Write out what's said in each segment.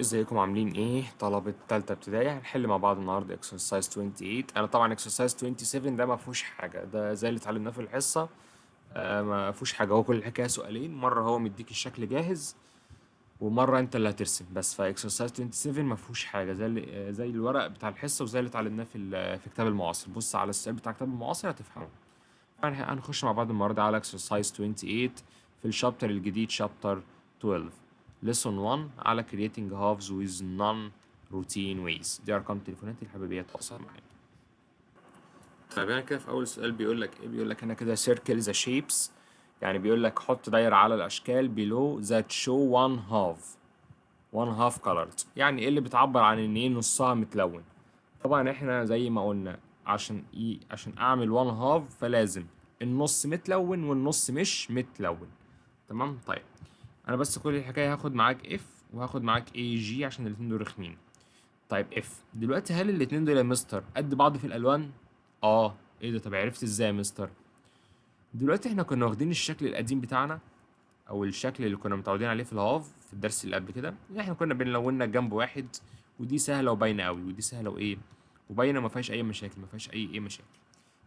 ازيكم عاملين ايه طلبة تالتة ابتدائي؟ هنحل مع بعض النهاردة exercise 28. انا طبعا exercise 27 ده ما فيهوش حاجة، ده زي اللي اتعلمناه في الحصة. ما فيهوش حاجة، هو كل الحكاية سؤالين، مرة هو مديك الشكل جاهز ومرة انت اللي هترسم بس. ف exercise 27 ما فيهوش حاجة، زي الورق بتاع الحصة وزي اللي اتعلمناه في كتاب المعاصر. بص على السؤال بتاع كتاب المعاصر هتفهمه. هنخش مع بعض النهارده على exercise 28 في ال chapter الجديد chapter 12 lesson 1 على creating halves with non-routine ways. دي ارقام تليفوناتي اللي حابب يتواصل معايا. طيب انا كده في اول سؤال بيقول لك ايه؟ بيقول لك انا كده circle the shapes، يعني بيقول لك حط دايره على الاشكال below that show one half، one half colored، يعني ايه اللي بتعبر عن ان ايه نصها متلون. طبعا احنا زي ما قلنا عشان اعمل one half فلازم النص متلون والنص مش متلون، تمام؟ طيب انا بس كل الحكايه هاخد معاك F وهاخد معاك A G عشان الاتنين دول رخمين. طيب F دلوقتي هل الاتنين دول يا مستر قد بعض في الالوان؟ ايه ده؟ طب عرفت ازاي يا مستر؟ دلوقتي احنا كنا واخدين الشكل القديم بتاعنا او الشكل اللي كنا متعودين عليه في ال half في الدرس اللي قبل كده، اللي احنا كنا بنلوننا جنب واحد، ودي سهله وباينه قوي، ودي سهله وايه وباينه، ما فيهاش اي مشاكل، ما فيهاش اي ايه مشاكل.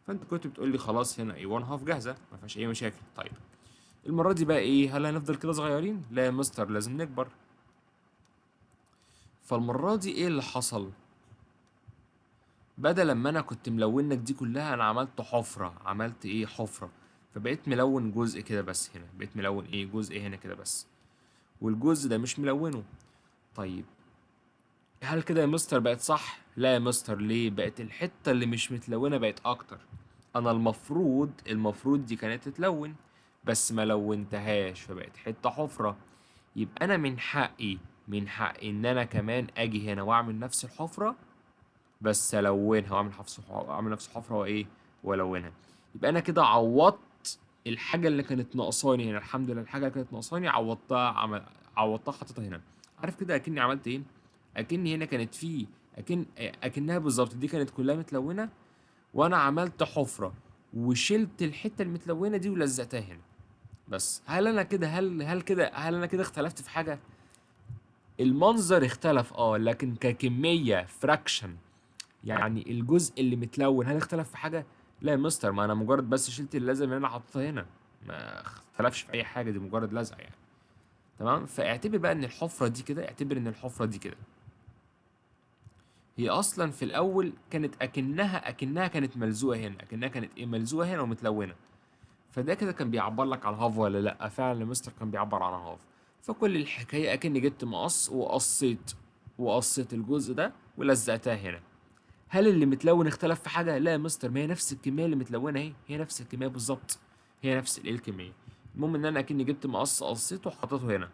فانت كنت بتقول لي خلاص هنا ايه 1 half جاهزه ما فيهاش اي مشاكل. طيب المره دي بقى ايه؟ هل هنفضل كده صغيرين؟ لا يا مستر لازم نكبر. فالمره دي ايه اللي حصل؟ بدل ما انا كنت ملونك دي كلها انا عملت حفره، عملت ايه؟ حفره، فبقيت ملون جزء كده بس هنا، بقيت ملون ايه؟ جزء هنا كده بس، والجزء ده مش ملونه. طيب هل كده يا مستر بقت صح؟ لا يا مستر، ليه؟ بقت الحته اللي مش متلونه بقت اكتر. انا المفروض دي كانت تتلون بس ما لونتهاش فبقت حته حفره. يبقى انا من حقي ان انا كمان اجي هنا واعمل نفس الحفره بس الونها، واعمل اعمل نفس الحفره وايه؟ والونها. يبقى انا كده عوضت الحاجه اللي كانت ناقصاني هنا، الحمد لله الحاجه اللي كانت ناقصاني عوضتها، عوضتها حطيتها هنا. عارف كده اكني عملت ايه؟ اكني هنا كانت في اكنها بالظبط دي كانت كلها متلونه وانا عملت حفره وشلت الحته المتلونه دي ولزقتها هنا بس. هل انا كده هل هل كده هل انا كده اختلفت في حاجه؟ المنظر اختلف لكن ككميه fraction يعني الجزء اللي متلون هل اختلف في حاجه؟ لا يا مستر، ما انا مجرد بس شلت اللزقه اللي انا حاططها هنا، ما اختلفش في اي حاجه، دي مجرد لزقه يعني، تمام؟ فاعتبر بقى ان الحفره دي كده، اعتبر ان الحفره دي كده هي اصلا في الاول كانت اكنها كانت ملزوقه هنا، اكنها كانت ايه؟ ملزوقه هنا ومتلونه. فده كده كان بيعبر لك عن half ولا لا؟ فعلا يا مستر كان بيعبر عن half. فكل الحكايه اكني جبت مقص وقصيت الجزء ده ولزقتها هنا. هل اللي متلون اختلف في حاجه؟ لا يا مستر، ما هي نفس الكميه اللي متلونه اهي، هي نفس الكميه بالظبط، هي نفس الايه الكميه. المهم ان انا اكني جبت مقص قصيته وحطيته هنا.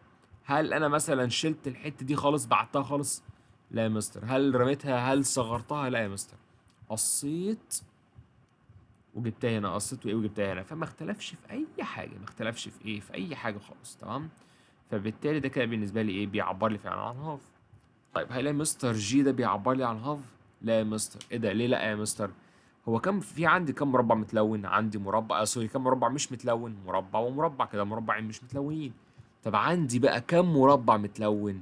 هل انا مثلا شلت الحته دي خالص بعتها خالص؟ لا يا مستر. هل رميتها؟ هل صغرتها؟ لا يا مستر، قصيت وجبتها هنا، قصيت وايه وجبتها هنا، فما اختلفش في اي حاجه، ما اختلفش في ايه؟ في اي حاجه خالص، تمام؟ فبالتالي ده كده بالنسبه لي ايه؟ بيعبر لي فعلا عن half. طيب هل يا مستر G ده بيعبر لي عن half؟ لا يا مستر. ايه ده؟ ليه لا يا مستر؟ هو كم في عندي كم مربع متلون؟ عندي مربع، sorry، كم مربع مش متلون؟ مربع ومربع، كده مربعين مش متلونين. طب عندي بقى كم مربع متلون؟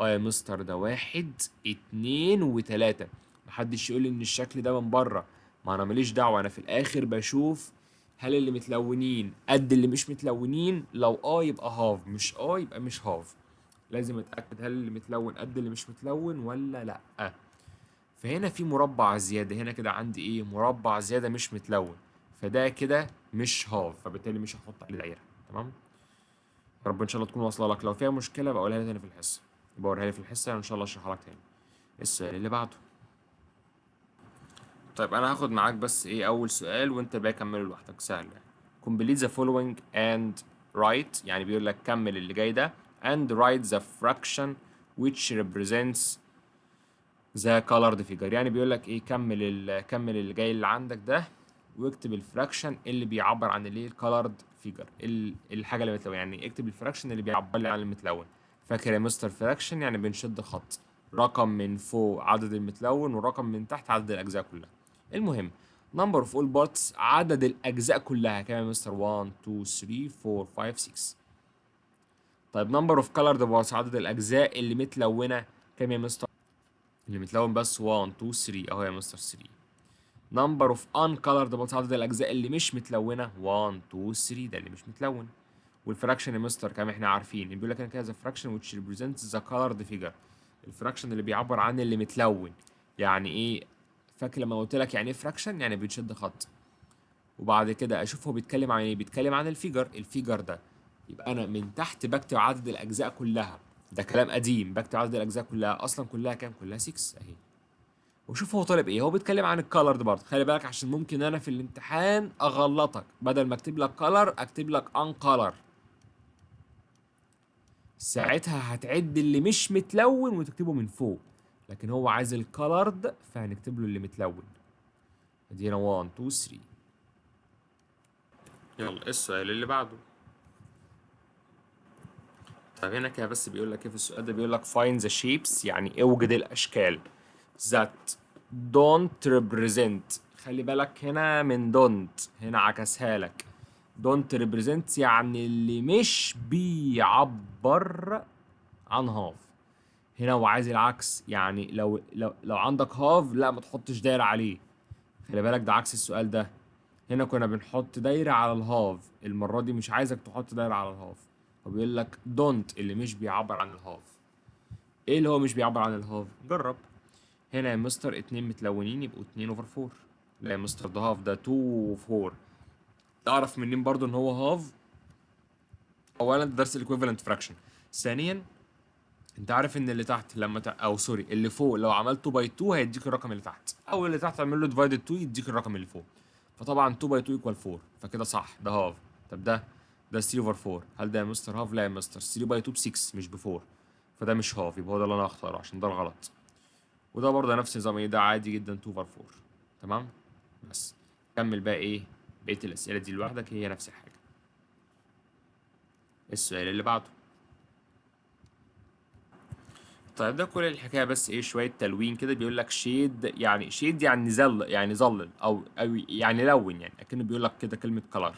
يا مستر ده 1 2 و3. محدش يقول لي ان الشكل ده من بره، ما انا ماليش دعوه، انا في الاخر بشوف هل اللي متلونين قد اللي مش متلونين. لو يبقى half، مش يبقى مش half. لازم اتاكد هل اللي متلون قد اللي مش متلون ولا لا. فهنا في مربع زياده، هنا كده عندي ايه؟ مربع زياده مش متلون، فده كده مش half، فبالتالي مش هحط عليه دايره، تمام؟ يا رب ان شاء الله تكون واصله لك. لو فيها مشكله بقولها لي تاني في الحصه، بوريها لي في الحصه ان شاء الله اشرحها لك تاني. السؤال اللي بعده. طيب انا هاخد معاك بس ايه اول سؤال وانت بقى كمله لوحدك، سهل يعني. complete the following and write، يعني بيقول لك كمل اللي جاي ده and write the fraction which represents the colored figure. يعني بيقول لك ايه؟ كمل اللي جاي اللي عندك ده واكتب ال fraction اللي بيعبر عن الايه؟ ال colored figure، الحاجه اللي متلونه. يعني اكتب ال fraction اللي بيعبر لي عن المتلون. فاكر يا مستر fraction يعني بنشد خط، رقم من فوق عدد المتلون ورقم من تحت عدد الاجزاء كلها. المهم number of all parts عدد الاجزاء كلها كام يا مستر؟ 1 2 3 4 5 6. طيب number of colored parts، عدد الاجزاء اللي متلونه كام يا مستر؟ اللي متلون بس 1 2 3 اهو يا مستر 3. number of uncolored parts، عدد الاجزاء اللي مش متلونه 1 2 3، ده اللي مش متلون. وال fraction يا مستر كام؟ احنا عارفين بيقول لك انا كده the fraction which represents the colored figure، ال fraction اللي بيعبر عن اللي متلون. يعني ايه؟ فاكر لما قلت لك يعني ايه fraction؟ يعني بتشد خط وبعد كده اشوف هو بيتكلم عن ايه. بيتكلم عن ال figure، ال figure ده يبقى انا من تحت بكتب عدد الاجزاء كلها، ده كلام قديم، بكتب عدد الاجزاء كلها اصلا كلها كام؟ كلها 6 اهي. وشوف هو طالب ايه، هو بيتكلم عن ال colored برضه، خلي بالك عشان ممكن انا في الامتحان اغلطك، بدل ما اكتب لك color اكتب لك uncolor، ساعتها هتعد اللي مش متلون وتكتبه من فوق، لكن هو عايز ال colored فهنكتب له اللي متلون. ادي هنا 1 2 3. يلا السؤال اللي بعده. طيب هنا كده بس بيقول لك ايه في السؤال ده؟ بيقول لك find the shapes، يعني اوجد الاشكال that don't represent. خلي بالك هنا من don't، هنا عكسها لك، don't represent يعني اللي مش بيعبر عن half. هنا هو عايز العكس، يعني لو عندك half لا ما تحطش دايرة عليه. خلي بالك ده عكس السؤال ده، هنا كنا بنحط دايرة على ال half، المرة دي مش عايزك تحط دايرة على ال half، هو بيقول لك don't اللي مش بيعبر عن ال half. ايه اللي هو مش بيعبر عن ال half؟ جرب. هنا يا مستر 2 متلونين يبقوا 2 over 4، لا يا مستر ده half، ده 2 4. تعرف منين برضو ان هو half؟ اولا ده درس ال equivalent fraction، ثانيا انت عارف ان اللي تحت لما او sorry اللي فوق لو عملته by 2 هيديك الرقم اللي تحت، او اللي تحت تعمل له divided 2 يديك الرقم اللي فوق، فطبعا 2 by 2 equal 4، فكده صح ده half. طب ده 3 over 4، هل ده يا مستر half؟ لا يا مستر، 3 by 2 ب 6 مش ب 4، فده مش half، يبقى هو ده اللي انا هختاره عشان ده الغلط. وده برضه نفس النظام، ايه ده عادي جدا 2 over 4. تمام، بس كمل بقى ايه بقية الاسئلة دي لوحدك، هي نفس الحاجة. السؤال اللي بعده. طيب ده كل الحكاية بس ايه شوية تلوين كده. بيقول لك shade، يعني shade يعني ظل، يعني ظلل او يعني لون، يعني اكنه بيقول لك كده كلمة color.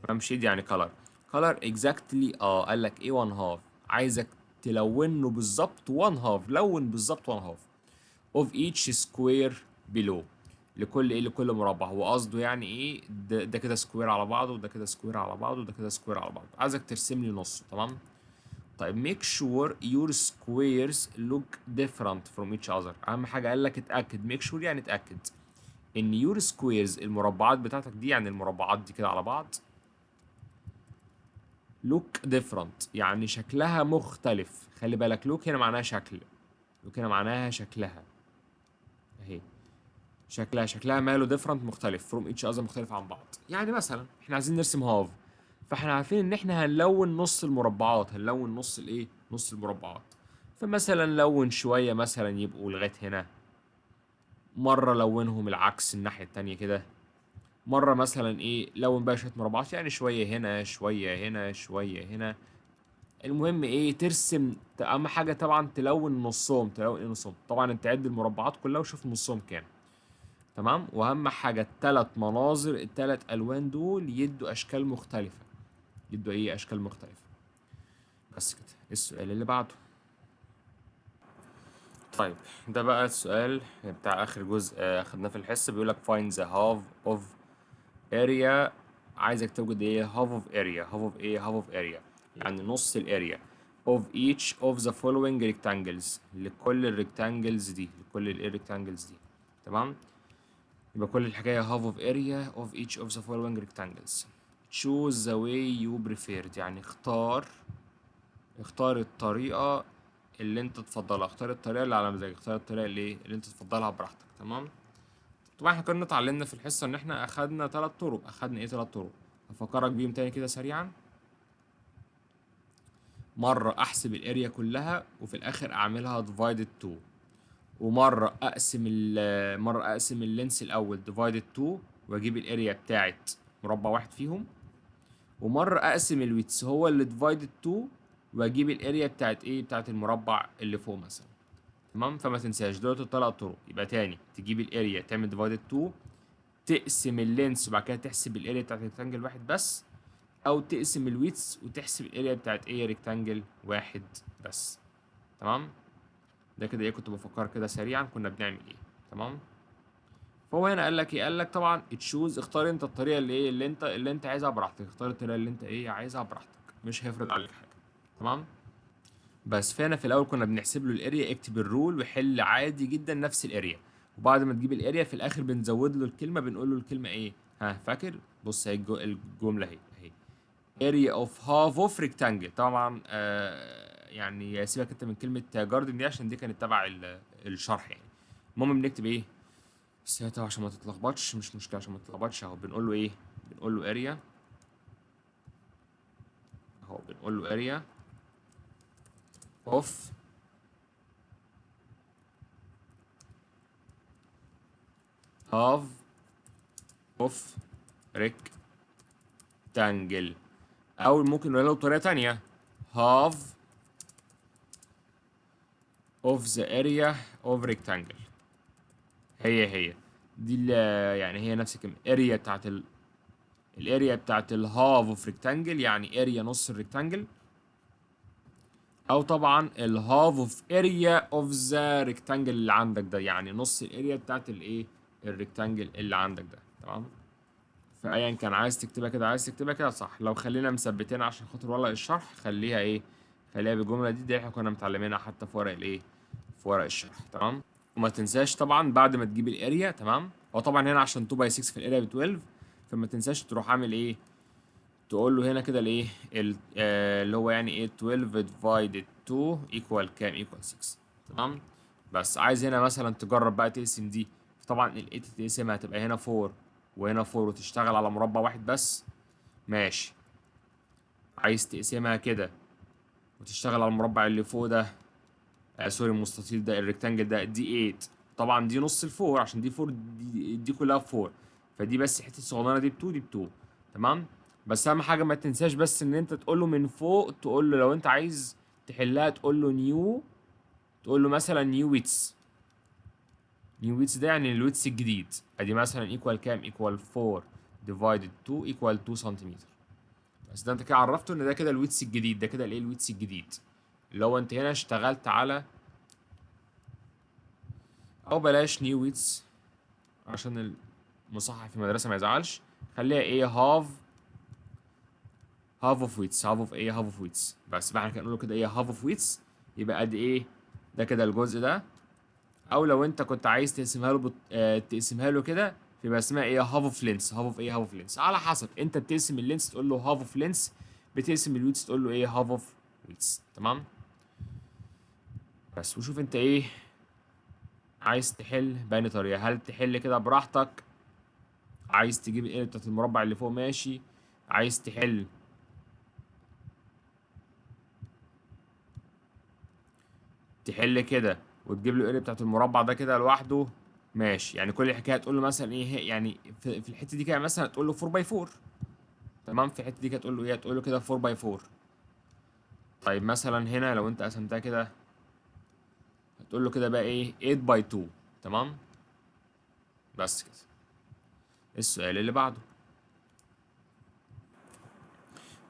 تمام، shade يعني color. color exactly، قال لك ايه 1 half، عايزك تلونه بالظبط 1 half، لون بالظبط 1 half of each square below، لكل ايه؟ لكل مربع. هو قصده يعني ايه؟ ده كده square على بعضه، وده كده square على بعضه، وده كده square على بعضه، عايزك ترسم لي نصه. تمام. طيب make sure your squares look different from each other. اهم حاجة قال لك اتاكد، make sure يعني اتاكد ان your squares المربعات بتاعتك دي، يعني المربعات دي كده على بعض look different يعني شكلها مختلف. خلي بالك look هنا معناها شكل، look هنا معناها شكلها اهي، شكلها ماله different مختلف، from each other مختلف عن بعض. يعني مثلا احنا عايزين نرسم half، فاحنا عارفين ان احنا هنلون نص المربعات، هنلون نص الايه؟ نص المربعات. فمثلا لون شوية مثلا يبقوا لغاية هنا، مرة لونهم العكس الناحية التانية كده، مرة مثلا ايه لون بقى شوية مربعات، يعني شوية هنا شوية هنا شوية هنا. المهم ايه ترسم، اهم حاجة طبعا تلون نصهم، تلون ايه نصهم، طبعا انت عد المربعات كلها وشوف نصهم كام. تمام. واهم حاجة التلات مناظر التلات الوان دول يدوا اشكال مختلفة، يدوا ايه؟ اشكال مختلفة. بس كده. السؤال اللي بعده. طيب ده بقى السؤال بتاع اخر جزء خدناه في الحصة. بيقول لك find the half of area، عايزك توجد ايه؟ half of area، half of ايه؟ half of area يعني نص ال area of each of the following rectangles، لكل ال rectangles دي، لكل ال rectangles دي. تمام. يبقى كل الحكاية half of area of each of the following rectangles. choose the way you preferred، يعني اختار الطريقة اللي انت تفضلها، اختار الطريقة اللي على مزاجك، اختار الطريقة اللي انت تفضلها براحتك. تمام. طبعا احنا كنا اتعلمنا في الحصة ان احنا اخدنا 3 طرق، اخدنا ايه 3 طرق؟ هفكرك بيهم تاني كده سريعا. مرة احسب ال area كلها وفي الاخر اعملها divided 2، ومرة اقسم مرة اقسم ال length الاول divided 2 واجيب ال area بتاعت مربع واحد فيهم، ومرة اقسم ال width هو اللي divided 2 واجيب ال area بتاعت ايه؟ بتاعت المربع اللي فوق مثلا. تمام. فما تنساش دول الثلاث طرق. يبقى تاني تجيب ال area تعمل divided 2، تقسم ال length وبعد كده تحسب ال area بتاعت ال rectangle واحد بس، او تقسم ال width وتحسب ال area بتاعت ايه rectangle واحد بس. تمام، ده كده ايه كنت بفكر كده سريعا كنا بنعمل ايه. تمام، فهو هنا قال لك ايه؟ قال لك طبعا choose، اختار انت الطريقة اللي ايه اللي انت عايزها براحتك، اختار الطريقة اللي انت ايه عايزها براحتك، مش هيفرض عليك حاجة. تمام، بس فهنا في الاول كنا بنحسب له ال area، اكتب ال rule وحل عادي جدا نفس ال area، وبعد ما تجيب ال area في الاخر بنزود له الكلمة، بنقول له الكلمة ايه؟ ها فاكر؟ بص اهي الجملة اهي area of half of rectangle. طبعا يعني سيبك انت من كلمة garden دي عشان دي كانت تبع الشرح يعني. المهم بنكتب ايه؟ بس طبعا عشان ما تتلخبطش، مش مشكلة عشان ما تتلخبطش اهو، بنقول له ايه؟ بنقول له area اهو، بنقول له area of half of rectangle، او ممكن نقولها له بطريقة تانية half of the area of rectangle. هي دي اللي يعني هي نفس الكلمة، area بتاعت ال area بتاعت ال half of rectangle، يعني area نص ال rectangle، او طبعا ال half of area of the rectangle اللي عندك ده، يعني نص ال area بتاعت الايه ال rectangle اللي عندك ده. تمام، فايا كان عايز تكتبها كده عايز تكتبها كده صح. لو خلينا مثبتين عشان خاطر ورق الشرح خليها ايه، خليها بالجملة دي احنا كنا متعلمينها حتى في ورق الايه في ورق الشرح. تمام، وما تنساش طبعا بعد ما تجيب ال area، تمام، هو طبعا هنا عشان 2 by 6 في ال area ب 12، فما تنساش تروح عامل ايه، تقول له هنا كده الايه اللي هو يعني ايه 12 divided 2 equal كام؟ equal 6. تمام، بس عايز هنا مثلا تجرب بقى تقسم دي، طبعا ال 8 تقسمها هتبقى هنا 4 وهنا 4 وتشتغل على مربع واحد بس، ماشي. عايز تقسمها كده وتشتغل على المربع اللي فوق ده، sorry المستطيل ده ال rectangle ده، دي 8 طبعا دي نص ال four عشان دي 4، دي كلها 4، فدي بس حتة الصغننه دي ب 2 دي ب 2. تمام، بس اهم حاجة ما تنساش بس ان انت تقول له من فوق، تقول له لو انت عايز تحلها تقول له new، تقول له مثلا new width، new width ده يعني ال width الجديد، ادي مثلا equal كام؟ equal 4 divided 2 equal 2 سنتيمتر. بس ده انت كده عرفته ان ده كده ال width الجديد، ده كده الايه ال width الجديد اللي هو انت هنا اشتغلت على، او بلاش new width عشان المصحح في المدرسة ما يزعلش، خليها ايه half of width، half of ايه half of width بس. بقى احنا كده نقول له كده ايه half of width، يبقى قد ايه ده كده الجزء ده. او لو انت كنت عايز تقسمها له تقسمها له كده يبقى اسمها ايه half of length، half of ايه half of length، على حسب انت بتقسم ال length تقول له half of length، بتقسم ال width تقول له ايه half of width. تمام، بس وشوف انت ايه عايز تحل بأني طريقه، هل تحل كده براحتك، عايز تجيب الايه بتاعت المربع اللي فوق ماشي، عايز تحل كده وتجيب له ال area بتاعت المربع ده كده لوحده ماشي. يعني كل الحكاية تقول له مثلا ايه، يعني في الحتة دي كده مثلا تقول له 4 by 4. تمام، في الحتة دي كده تقول له ايه، تقول له كده 4 by 4. طيب مثلا هنا لو انت قسمتها كده هتقول له كده بقى ايه 8 by 2. تمام، بس كده. السؤال اللي بعده،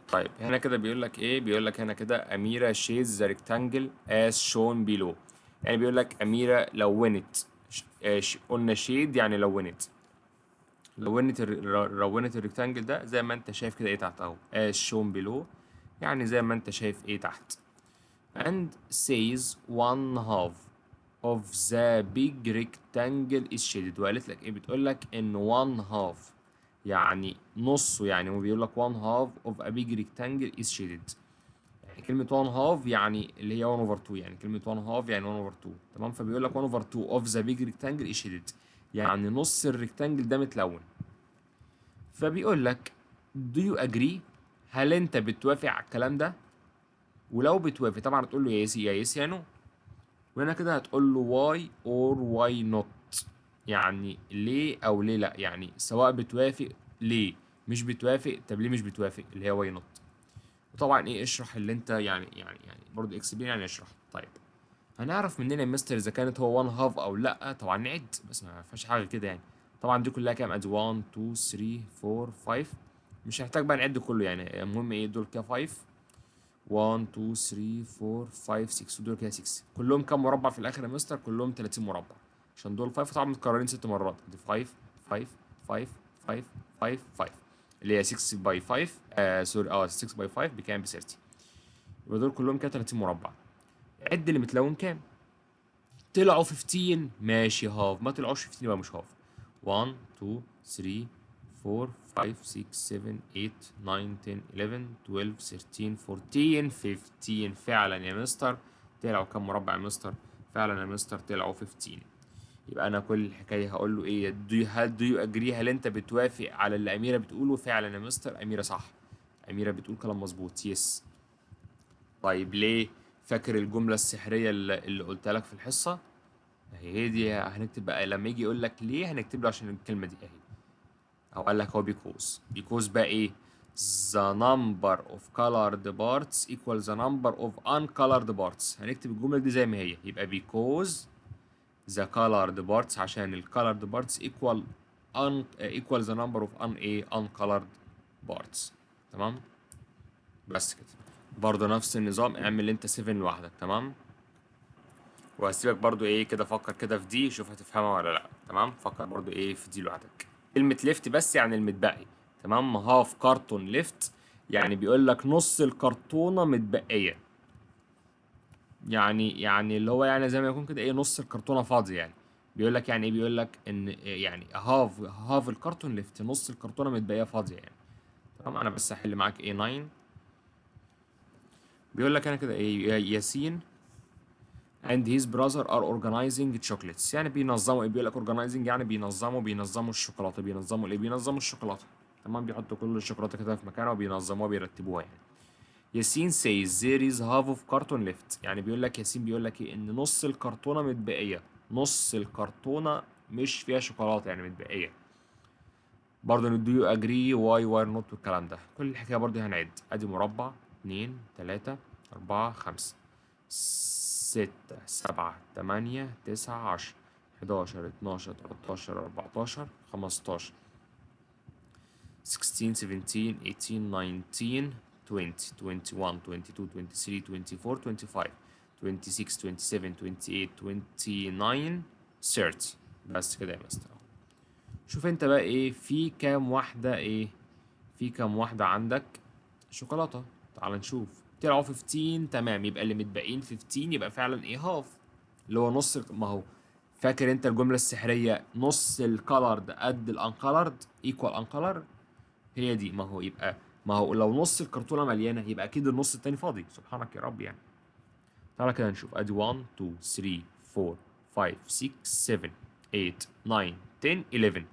طيب هنا كده بيقول لك ايه، بيقول لك هنا كده اميره shades the rectangle as shown below. يعني بيقول لك اميره لونت، قلنا shade يعني لونت، لونت ال rectangle ده زي ما انت شايف كده ايه تحت اهو as shown below، يعني زي ما انت شايف ايه تحت. and says one half of the big rectangle is shaded. وقالت لك ايه، بتقول لك ان one half يعني نصه، يعني هو بيقول لك one half of a big rectangle is shaded. يعني كلمة one half يعني اللي هي 1 over 2، يعني كلمة one half يعني 1 over 2. تمام، فبيقول لك 1 over 2 of the big rectangle is shaded، يعني نص ال rectangle ده متلون. فبيقول لك do you agree، هل انت بتوافق على الكلام ده؟ ولو بتوافق طبعا هتقول له يا yes يا yes يا no، وهنا كده هتقول له why or why not، يعني ليه او ليه لا، يعني سواء بتوافق ليه، مش بتوافق طب ليه مش بتوافق، اللي هي why not. وطبعا ايه اشرح اللي انت يعني يعني يعني برضه explain يعني اشرح. طيب هنعرف منين يا مستر اذا كانت هو 1 half او لا؟ طبعا نعد بس ما فيهاش حاجة كده يعني. طبعا دي كلها كام؟ ادي 1 2 3 4 5، مش هنحتاج بقى نعد كله يعني، المهم ايه دول كده 5، 1 2 3 4 5 6، ودول كده 6. كلهم كام مربع في الاخر يا مستر؟ كلهم 30 مربع، عشان دول 5 طبعا متكررين 6 مرات. دي 5 5 5 5 5 5 اللي هي 6 by 5، sorry 6 by 5 بكام؟ ب 30. يبقى دول كلهم كده 30 مربع. عد اللي متلون كام؟ طلعوا 15، ماشي half. ما طلعوش 15 يبقى مش half. 1 2 3 4 5 6 7 8 9 10 11 12 13 14 15. فعلا يا مستر طلعوا كام مربع يا مستر؟ فعلا يا مستر طلعوا 15. يبقى انا كل الحكاية هقول له ايه؟ هل do you agree، هل انت بتوافق على اللي اميره بتقوله؟ فعلا يا مستر اميره صح، اميره بتقول كلام مظبوط، yes. طيب ليه؟ فاكر الجملة السحريه اللي قلتها لك في الحصة؟ هي دي. هنكتب بقى لما يجي يقول لك ليه هنكتب له عشان الكلمة دي اهي، او قال لك هو because. because بقى ايه؟ the number of colored parts equals the number of uncolored parts. هنكتب الجملة دي زي ما هي، يبقى because the colored parts، عشان ال colored parts equal the number of uncolored parts. تمام؟ بس كده. برضه نفس النظام، اعمل انت 7 لوحدك. تمام؟ وهسيبك برضو ايه كده، فكر كده في دي، شوف هتفهمها ولا لا. تمام؟ فكر برضو ايه في دي لوحدك. كلمة left بس يعني المتبقي. تمام؟ half carton left يعني بيقول لك نص الكرتونة متبقية، يعني اللي هو يعني زي ما يكون كده ايه، نص الكرتونة فاضية يعني. بيقول لك يعني ايه؟ بيقول لك ان يعني half ال carton left، نص الكرتونة متبقية فاضية يعني. تمام؟ انا بس هحل معاك ايه 9. بيقول لك انا كده ايه، ياسين and his brother are organizing chocolates. يعني بينظموا ايه؟ بيقول لك organizing يعني بينظموا الشوكولاتة. بينظموا ايه؟ بينظموا الشوكولاتة. تمام؟ بيحطوا كل الشوكولاتة كده في مكانها وبينظموها بيرتبوها يعني. ياسين says there is half of carton left. يعني بيقول لك ياسين بيقول لك ايه؟ ان نص الكرتونه متبقيه، نص الكرتونه مش فيها شوكولاتة يعني متبقيه. برضه do you agree why why not والكلام ده. كل الحكاية برضه هنعد. ادي مربع، 2 3 4 5 6 7 8 9 10 11 12 13 14 15 16 17 18 19 20 21 22 23 24 25 26 27 28 29 30. بس كده يا مستر. شوف انت بقى ايه، في كام واحدة ايه، في كام واحدة عندك شوكولاتة؟ تعال نشوف. طلعوا 15. تمام، يبقى اللي متبقيين 15، يبقى فعلا ايه half اللي هو نص. ما هو فاكر انت الجملة السحرية، نص ال colored قد ال uncolored equal uncolored، هي دي. ما هو يبقى ما هو لو نص الكرتونة مليانة يبقى اكيد النص التاني فاضي. سبحانك يا رب يعني. تعالى كده نشوف. ادي 1 2 3 4 5 6 7 8 9 10 11.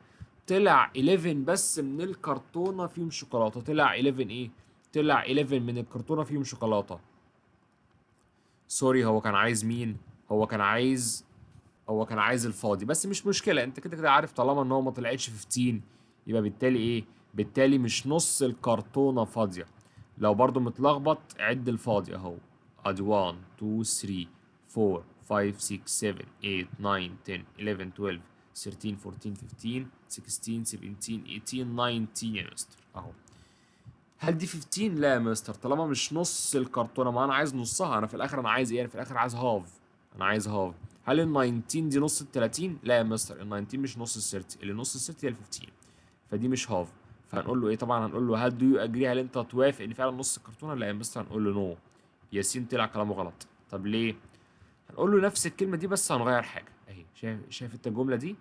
طلع 11 بس من الكرتونة فيهم شوكولاتة. طلع 11 ايه؟ طلع 11 من الكرتونة فيهم شوكولاتة. sorry، هو كان عايز مين؟ هو كان عايز الفاضي، بس مش مشكلة، انت كده كده عارف طالما ان هو ما طلعتش 15 يبقى بالتالي ايه؟ بالتالي مش نص الكرتونة فاضية. لو برضو متلخبط عد الفاضي اهو. ادي 1 2 3 4 5 6 7 8 9 10 11 12 13 14 15 16 17 18 19 يا مستر اهو. هل دي 15؟ لا يا مستر، طالما مش نص الكرتونه، ما انا عايز نصها. انا في الاخر انا عايز ايه؟ انا في الاخر عايز half، انا عايز half. هل ال 19 دي نص ال 30؟ لا يا مستر، ال 19 مش نص ال 30، اللي نص ال 30 هي ال 15، فدي مش half. فهنقول له ايه؟ طبعا هنقول له هل do you agree، هل انت توافق ان فعلا نص الكرتونه؟ لا يا مستر، هنقول له no، ياسين طلع كلامه غلط. طب ليه؟ هنقول له نفس الكلمة دي بس هنغير حاجة اهي. شايف انت الجملة دي؟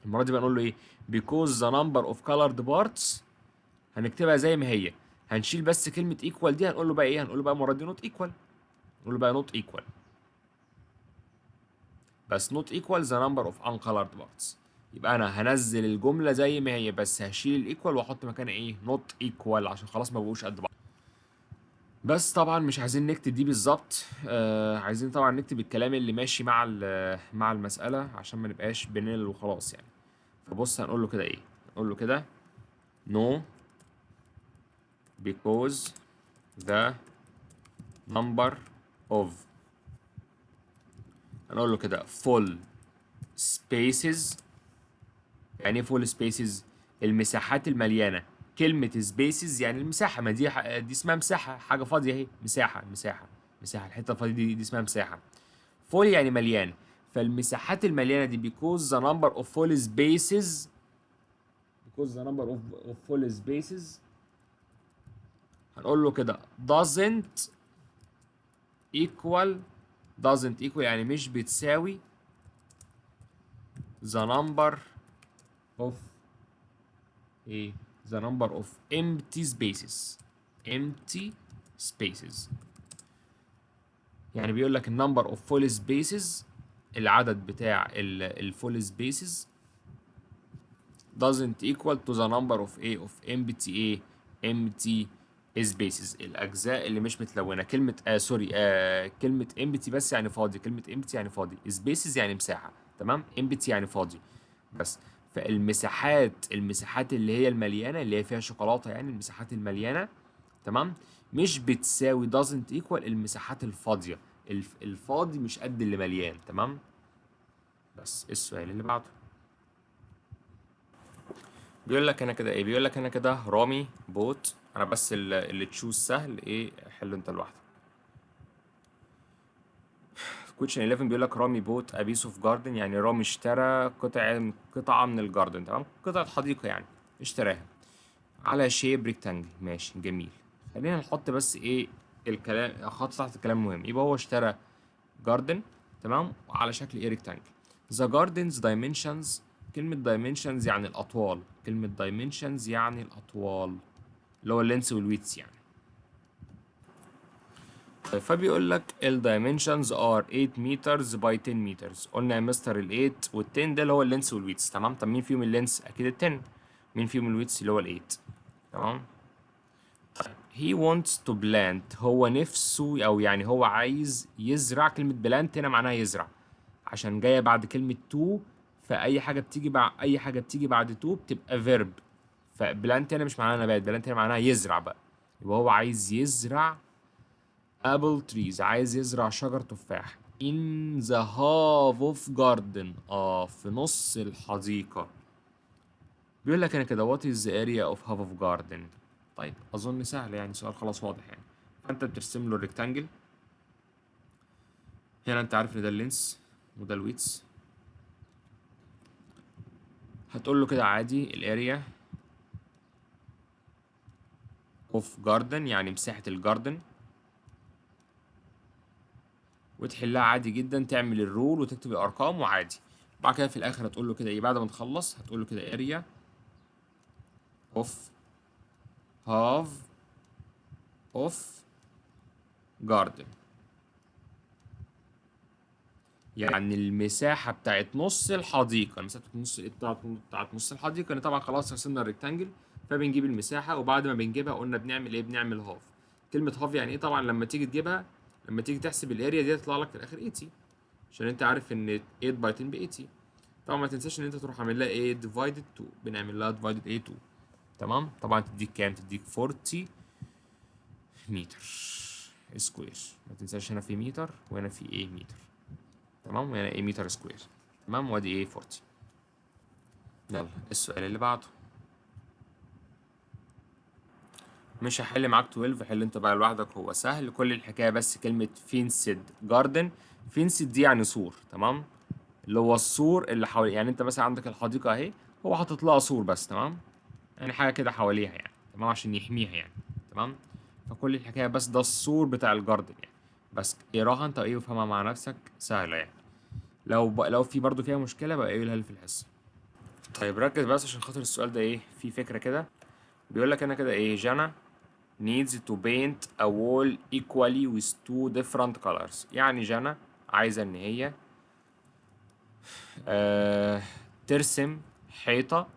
المرة دي بقى نقول له ايه؟ because the number of colored parts، هنكتبها زي ما هي، هنشيل بس كلمة equal دي، هنقول له بقى ايه؟ هنقول له بقى المرة دي not equal، نقول له بقى not equal، بس not equal the number of uncolored parts. يبقى انا هنزل الجملة زي ما هي بس هشيل ال equal واحط مكانها ايه؟ not equal، عشان خلاص ما بقوش قد بعض. بس طبعا مش عايزين نكتب دي بالظبط، عايزين طبعا نكتب الكلام اللي ماشي مع المسألة عشان ما نبقاش بنل وخلاص يعني. فبص هنقول له كده ايه؟ نقول له كده no because the number of، هنقول له كده full spaces. يعني ايه full spaces؟ المساحات المليانة. كلمة spaces يعني المساحة، ما دي دي اسمها مساحة، حاجة فاضية اهي، مساحة مساحة مساحة، الحتة الفاضية دي اسمها مساحة. full يعني مليان، فالمساحات المليانة دي because the number of full spaces، because the number of full spaces هنقول له كده doesn't equal، doesn't equal يعني مش بتساوي the number of ايه، the number of empty spaces، empty spaces. يعني بيقول لك number of full spaces، العدد بتاع ال full spaces doesn't equal to the number of a of empty a empty spaces، الأجزاء اللي مش متلونة. كلمة sorry، كلمة empty بس يعني فاضي، كلمة empty يعني فاضي، spaces يعني مساحة، تمام؟ empty يعني فاضي بس. فالمساحات، المساحات اللي هي المليانة اللي هي فيها شوكولاتة يعني، المساحات المليانة، تمام، مش بتساوي doesn't equal المساحات الفاضية، الفاضي مش قد اللي مليان، تمام؟ بس السؤال اللي بعده بيقول لك انا كده ايه، بيقول لك انا كده رامي bought، انا بس اللي choose سهل، ايه حله انت لوحدك. في question 11 بيقول لك رامي bought a piece of garden، يعني رامي اشترى قطعة من ال garden، تمام، قطعة حديقة يعني اشتراها على shape rectangle، ماشي جميل. خلينا نحط بس ايه الكلام، خط تحت الكلام مهم. يبقى هو اشترى garden، تمام، على شكل ايه rectangle. The garden's dimensions، كلمة dimensions يعني الأطوال، كلمة dimensions يعني الأطوال اللي هو ال length وال width يعني. طيب فبيقول لك ال dimensions are 8 meters by 10 meters. قلنا يا مستر ال 8 وال 10 ده اللي هو ال length وال width، تمام. طب مين فيهم ال length؟ أكيد ال 10. مين فيهم ال width؟ اللي هو ال 8، تمام. طيب he wants to plant، هو نفسه أو يعني هو عايز يزرع. كلمة plant هنا معناها يزرع، عشان جاية بعد كلمة to، فأي حاجة بتيجي بعد، أي حاجة بتيجي بعد to بتبقى verb. ف plant هنا مش معناها نبات، plant هنا معناها يزرع بقى. يبقى هو عايز يزرع apple trees، عايز يزرع شجر تفاح in the half of garden، في نص الحديقة. بيقول لك هنا كده what is the area of half of garden. طيب أظن سهل يعني، سؤال خلاص واضح يعني. فأنت بترسم له ال rectangle هنا، أنت عارف إن ده ال length وده ال width. هتقول له كده عادي ال area of garden يعني مساحة ال garden، وتحلها عادي جدا، تعمل ال rule وتكتب الارقام وعادي. بعد كده في الاخر هتقول له كده ايه، بعد ما تخلص هتقول له كده area of half of garden، يعني المساحة بتاعت نص الحديقة، المساحة بتاعت نص، بتاعت نص الحديقة. لأن طبعا خلاص رسمنا ال rectangle، فبنجيب المساحة، وبعد ما بنجيبها قلنا بنعمل ايه؟ بنعمل half. كلمة half يعني ايه؟ طبعا لما تيجي تجيبها، لما تيجي تحسب ال area دي هتطلع لك في الاخر 80، عشان انت عارف ان 8 by 10 ب 80. طبعا ما تنساش ان انت تروح عامل لها ايه؟ divided 2، بنعمل لها divided ايه 2، تمام. طبعا تديك كام؟ تديك 40 متر square. ما تنساش هنا في متر وهنا في ايه متر، تمام، وهنا ايه متر square، تمام، وادي ايه 40. يلا السؤال اللي بعده، مش هحل معاك 12، حل انت بقى لوحدك، هو سهل. كل الحكايه بس كلمه fenced garden، fenced دي يعني سور، تمام، اللي هو السور اللي حوالي، يعني انت مثلا عندك الحديقه اهي، هو حاطط لها سور بس، تمام، يعني حاجه كده حواليها يعني، تمام، عشان يحميها يعني، تمام. فكل الحكايه بس ده السور بتاع ال garden يعني، بس اقراها انت ايه وافهمها مع نفسك، سهله يعني. لو في برضو فيها مشكله بقى قولها لي في الحصه. طيب ركز بس عشان خاطر السؤال ده ايه، في فكره كده. بيقول لك انا كده ايه، جانا needs to paint a wall equally with two different colors. يعني جانا عايزة إن هي ترسم حيطة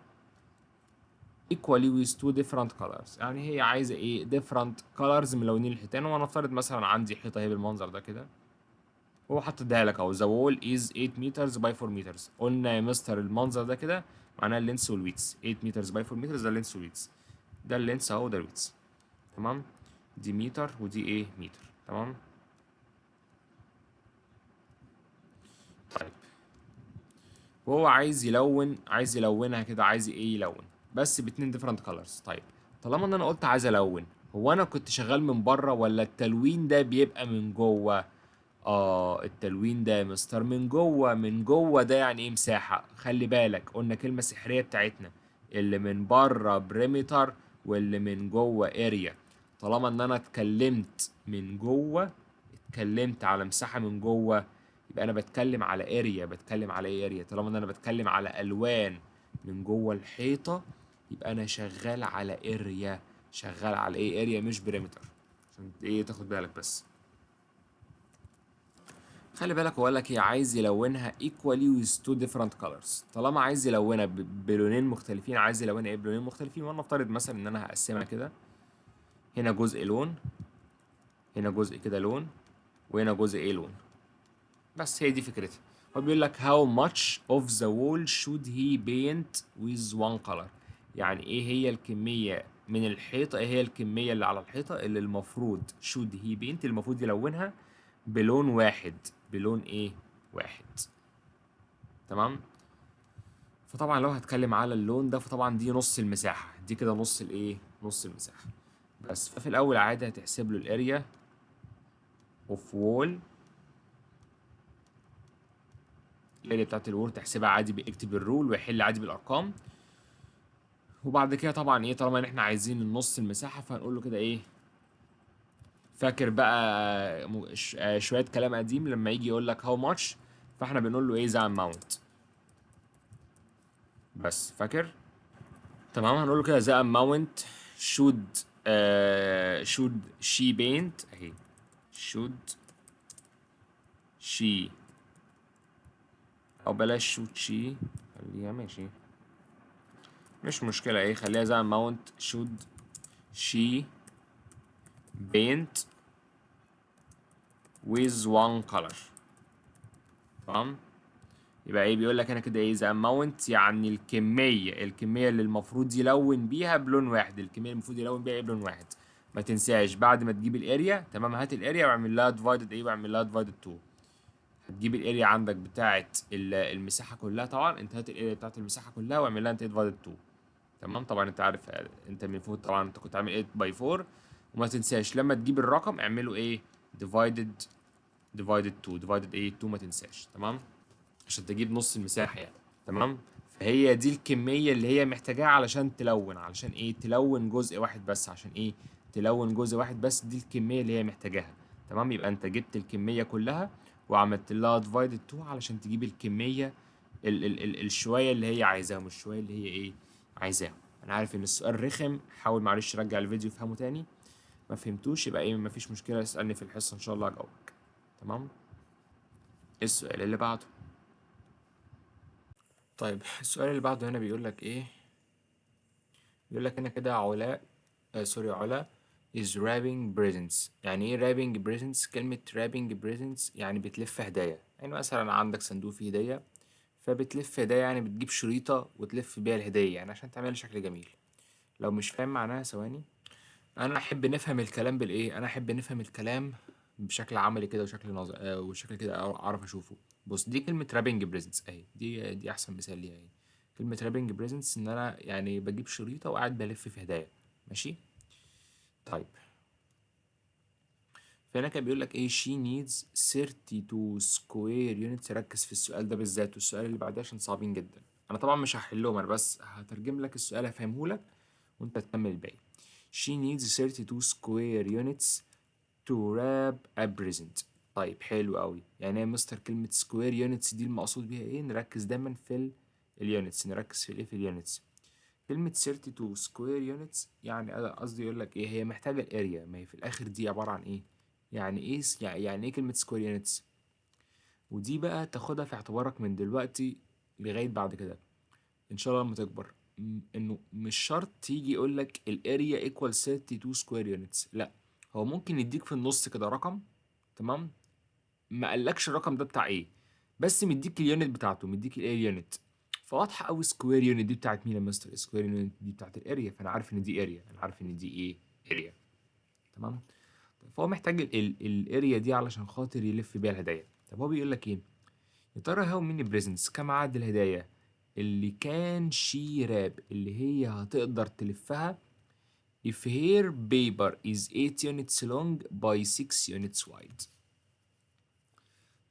equally with two different colors. يعني هي عايزة إيه؟ different colors ملونين الحيطان. وأنا أفترض مثلا عندي حيطة اهي بالمنظر ده كده، هو حاطط اديها لك أهو، the wall is 8 meters by 4 meters. قلنا يا مستر المنظر ده كده معناها ال length وال width، 8 meters by 4 meters ده ال length وال width، ده ال length أهو وده ال width، تمام، دي متر ودي ايه متر، تمام. طيب وهو عايز يلون، عايز يلونها كده، عايز ايه يلون بس باتنين different colors. طيب طالما ان انا قلت عايز الون، هو انا كنت شغال من بره ولا التلوين ده بيبقى من جوه؟ التلوين ده يا مستر من جوه. من جوه ده يعني ايه؟ مساحة. خلي بالك قلنا كلمة سحرية بتاعتنا، اللي من بره perimeter واللي من جوه area. طالما ان انا اتكلمت من جوه، اتكلمت على مساحة من جوه، يبقى انا بتكلم على area. بتكلم على ايه؟ area. طالما ان انا بتكلم على الوان من جوه الحيطة، يبقى انا شغال على area. شغال على ايه؟ area مش perimeter، عشان ايه تاخد بالك بس. خلي بالك هو قال لك ايه؟ عايز يلونها equally with two different colors. طالما عايز يلونها بلونين مختلفين، عايز يلونها ايه؟ بلونين مختلفين. وانا افترض مثلا ان انا هقسمها كده، هنا جزء لون، هنا جزء كده لون، وهنا جزء ايه لون. بس هي دي فكرتها. هو بيقول لك how much of the wall should he paint with one color. يعني ايه هي الكمية من الحيطة، ايه هي الكمية اللي على الحيطة اللي المفروض should he paint، المفروض يلونها بلون واحد، بلون ايه؟ واحد. تمام. فطبعا لو هتكلم على اللون ده، فطبعا دي نص المساحة، دي كده نص الايه؟ نص المساحة بس. ففي الاول عادي هتحسب له ال area of wall، ال area بتاعت ال wall تحسبها عادي، بيكتب ال rule ويحل عادي بالارقام. وبعد كده طبعا ايه، طالما ان احنا عايزين النص المساحة، فهنقول له كده ايه، فاكر بقى شوية كلام قديم لما يجي يقول لك how much، فاحنا بنقول له ايه؟ the amount بس، فاكر؟ تمام. هنقول له كده the amount should she paint، اهي should she، او بلاش should she، خليها ماشي مش مشكلة، ايه خليها the amount should she paint with one color. تمام. يبقى ايه بيقول لك انا كده ايه؟ the amount يعني الكمية، الكمية اللي المفروض يلون بيها بلون واحد، الكمية اللي المفروض يلون بيها ايه؟ بلون واحد. ما تنساش بعد ما تجيب ال area، تمام، هات ال area واعمل لها divided ايه؟ واعمل لها divided 2. هتجيب ال area عندك بتاعه المساحة كلها، طبعا انت هات ال area بتاعه المساحة كلها واعمل لها انت divided 2. تمام. طبعا انت عارف انت من فوق طبعا انت كنت عامل 8 by 4. وما تنساش لما تجيب الرقم اعمله ايه؟ divided 2، divided ايه؟ 2، ما تنساش. تمام، عشان تجيب نص المساحة يعني. تمام. فهي دي الكمية اللي هي محتاجاها علشان تلون، علشان ايه؟ تلون جزء واحد بس، عشان ايه؟ تلون جزء واحد بس، دي الكمية اللي هي محتاجاها. تمام. يبقى انت جبت الكمية كلها وعملت لها divided 2 علشان تجيب الكمية ال ال ال الشوية اللي هي عايزاها، مش الشوية اللي هي ايه؟ عايزاها. انا عارف ان السؤال رخم، حاول معلش رجع الفيديو افهمه تاني، ما فهمتوش يبقى ايه مفيش مشكلة، اسألني في الحصة ان شاء الله هجاوبك. تمام. السؤال اللي بعده. طيب السؤال اللي بعده هنا بيقول لك ايه؟ بيقول لك هنا كده علاء، sorry علا is wrapping presents. يعني ايه wrapping presents؟ كلمة wrapping presents يعني بتلف هدايا. يعني مثلا عندك صندوق فيه هدية، فبتلف هدايا، يعني بتجيب شريطة وتلف بيها الهدية يعني عشان تعملها شكل جميل. لو مش فاهم معناها ثواني، انا احب نفهم الكلام بالايه؟ انا احب نفهم الكلام بشكل عملي كده وشكل نظر، وشكل كده اعرف اشوفه. بص دي كلمة wrapping presents اهي، دي احسن مثال ليها اهي. كلمة wrapping presents ان انا يعني بجيب شريطة وقاعد بلف في هدايا. ماشي. طيب فهنا كان بيقول لك ايه؟ she needs 32 square units. ركز في السؤال ده بالذات والسؤال اللي بعديه عشان صعبين جدا. انا طبعا مش هحلهم، انا بس هترجم لك السؤال هفهمه لك وانت تكمل الباقي. she needs 32 square units to wrap a present. طيب حلو قوي. يعني ايه يا مستر كلمة square units دي المقصود بيها ايه؟ نركز دايما في ال units، نركز في الايه؟ في ال units. كلمة 32 square units يعني قصدي يقول لك ايه؟ هي محتاجة ال area، ما هي في الاخر دي عبارة عن ايه؟ يعني ايه يعني ايه كلمة square units؟ ودي بقى تاخدها في اعتبارك من دلوقتي لغاية بعد كده ان شاء الله لما تكبر، انه مش شرط يجي يقول لك ال area equal 32 square units، لا هو ممكن يديك في النص كده رقم، تمام، ما قالكش الرقم ده بتاع ايه، بس مديك ال unit بتاعته، مديك ال area unit. فواضحه قوي square unit دي بتاعت مين يا مستر؟ square unit دي بتاعت ال area، فانا عارف ان دي area، انا عارف ان دي ايه؟ area. تمام. فهو محتاج ال area دي علشان خاطر يلف بيها الهدايا. طب هو بيقول لك ايه؟ يا ترى how many presents، كم عدد الهدايا اللي can she wrap، اللي هي هتقدر تلفها If her paper is 8 units long by 6 units wide.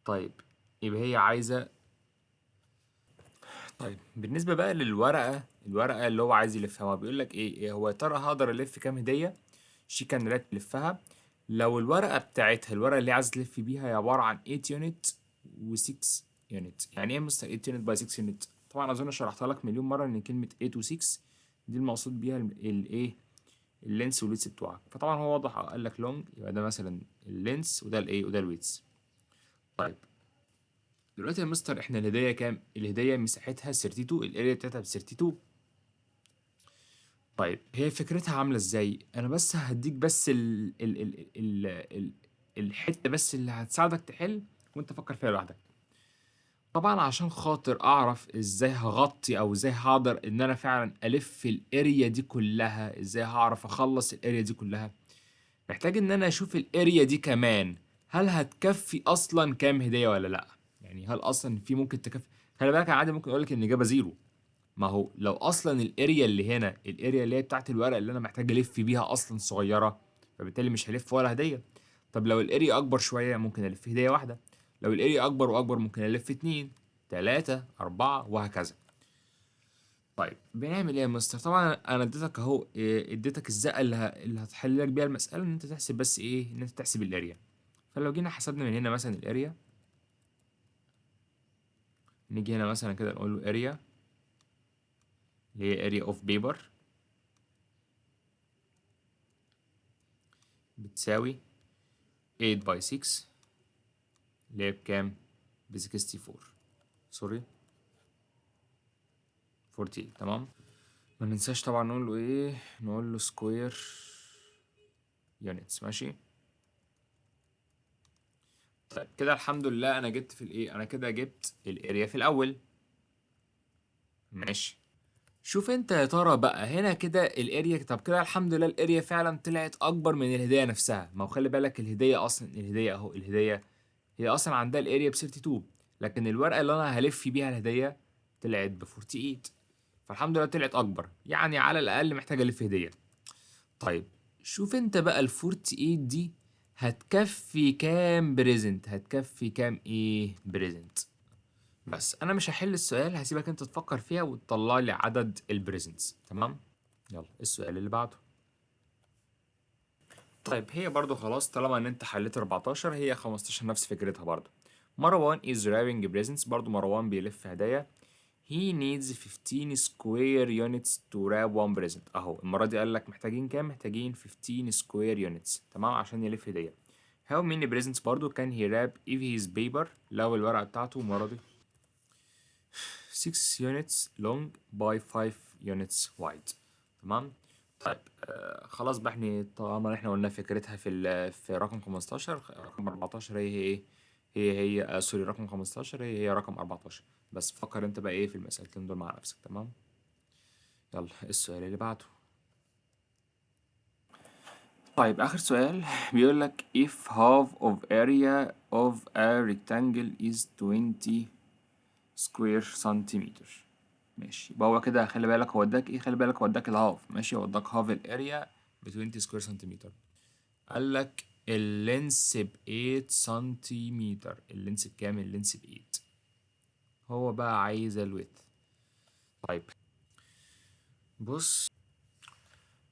طيب يبقى هي عايزة. طيب بالنسبة بقى للورقة، الورقة اللي هو عايز يلفها، هو بيقول لك ايه؟ هو يا ترى هقدر الف كام هدية؟ she can wrap تلفها لو الورقة بتاعتها، الورقة اللي عايز تلف بيها هي عبارة عن 8 unit و 6 unit. يعني ايه مستر 8 unit by 6 unit؟ طبعا اظن شرحتها لك مليون مرة ان كلمة 8 و 6 دي المقصود بيها الايه؟ ال length وال width بتوعك. فطبعا هو واضح قال لك long، يبقى ده مثلا ال length وده الايه؟ وده ال width. طيب دلوقتي يا مستر احنا الهدية كام؟ الهدية مساحتها 32، ال area بتاعتها ب 32. طيب هي فكرتها عاملة ازاي؟ انا بس هديك بس ال ال ال ال ال الحتة بس اللي هتساعدك تحل وانت فكر فيها لوحدك. طبعا عشان خاطر اعرف ازاي هغطي او ازاي هقدر ان انا فعلا الف ال area دي كلها، ازاي هعرف اخلص ال area دي كلها، محتاج ان انا اشوف ال area دي كمان هل هتكفي اصلا كام هدية ولا لا. يعني هل اصلا في ممكن تكفي؟ خلي بالك عادي ممكن اقول لك ان الاجابة zero. ما هو لو اصلا ال area اللي هنا، ال area اللي هي بتاعت الورق اللي انا محتاج الف بيها اصلا صغيرة، فبالتالي مش هلف ولا هديه. طب لو ال area اكبر شوية ممكن الف هديه واحدة، لو ال area اكبر واكبر ممكن الف 2 3 4 وهكذا. طيب بنعمل ايه يا مستر؟ طبعا انا اديتك اهو، اديتك الزقه اللي هتحل لك بيها المسالة، ان انت تحسب بس ايه؟ ان انت تحسب ال area. فلو جينا حسبنا من هنا مثلا ال area، نيجي هنا مثلا كده نقول له area اللي هي area of paper بتساوي 8 by 6 اللي هي بكام؟ ب 64، sorry 48. تمام. ما ننساش طبعا نقول له ايه؟ نقول له square units. ماشي. طيب كده الحمد لله انا جبت في الايه؟ انا كده جبت ال area في الاول. ماشي. شوف انت يا ترى بقى هنا كده ال area، طب كده الحمد لله ال area فعلا طلعت اكبر من الهدية نفسها. ما هو خلي بالك الهدية اصلا، الهدية اهو، الهدية هي اصلا عندها ال area ب 32، لكن الورقة اللي انا هلف بيها الهدية طلعت ب 48، فالحمد لله طلعت اكبر، يعني على الاقل محتاجه الف هديه. طيب شوف انت بقى ال 48 دي هتكفي كام present؟ هتكفي كام ايه present؟ بس انا مش هحل السؤال، هسيبك انت تفكر فيها وتطلع لي عدد ال presents. تمام. يلا السؤال اللي بعده. طيب هي برضو خلاص طالما ان انت حليت 14 هي 15 نفس فكرتها برضو. مروان is wrapping presents، برضو مروان بيلف هدايا. He needs 15 square units to wrap one present. اهو المرة دي قال لك محتاجين كام؟ محتاجين 15 square units، تمام، عشان يلف هدية. How many presents برضو can he wrap if his paper، لو الورقة بتاعته المرة دي 6 units long by 5 units wide. تمام. طيب خلاص بقى احنا طالما احنا قلنا فكرتها في رقم 15، رقم 14 هي ايه؟ هي sorry رقم 15 هي رقم 14. بس فكر انت بقى ايه في المسألتين دول مع نفسك. تمام. يلا السؤال اللي بعده. طيب آخر سؤال بيقول لك if half of area of a rectangle is 20 square centimeter. ماشي، يبقى هو كده خلي بالك هو اداك ايه؟ خلي بالك هو اداك ال half. ماشي، هو اداك half ال area ب 20 square centimeter. قال لك ال length ب 8 سنتيمتر. ال length بكام؟ ال length ب 8. هو بقى عايز ال width. طيب بص،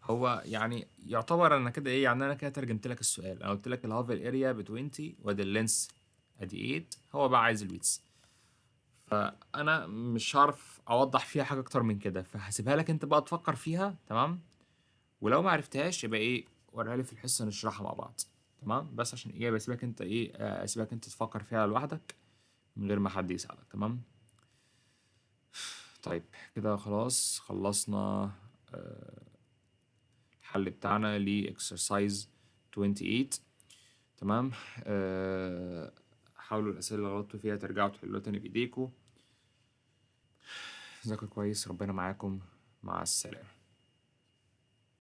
هو يعني يعتبر انا كده ايه، يعني انا كده ترجمت لك السؤال. انا قلت لك ال half ال area ب 20 وادي ال length ادي 8، هو بقى عايز ال width. فانا مش هعرف اوضح فيها حاجة اكتر من كده، فهسيبها لك انت بقى تفكر فيها. تمام، ولو ما عرفتهاش يبقى ايه، وريها لي في الحصة نشرحها مع بعض. تمام، بس عشان ايه، بسيبك انت ايه، اسيبك انت تفكر فيها لوحدك من غير ما حد يساعدك. تمام. طيب كده خلاص خلصنا الحل بتاعنا ل exercise 28. تمام. حاولوا الأسئلة اللي غلطتوا فيها ترجعوا تحلوها تاني بإيديكوا. ذاكروا كويس، ربنا معاكم، مع السلامة.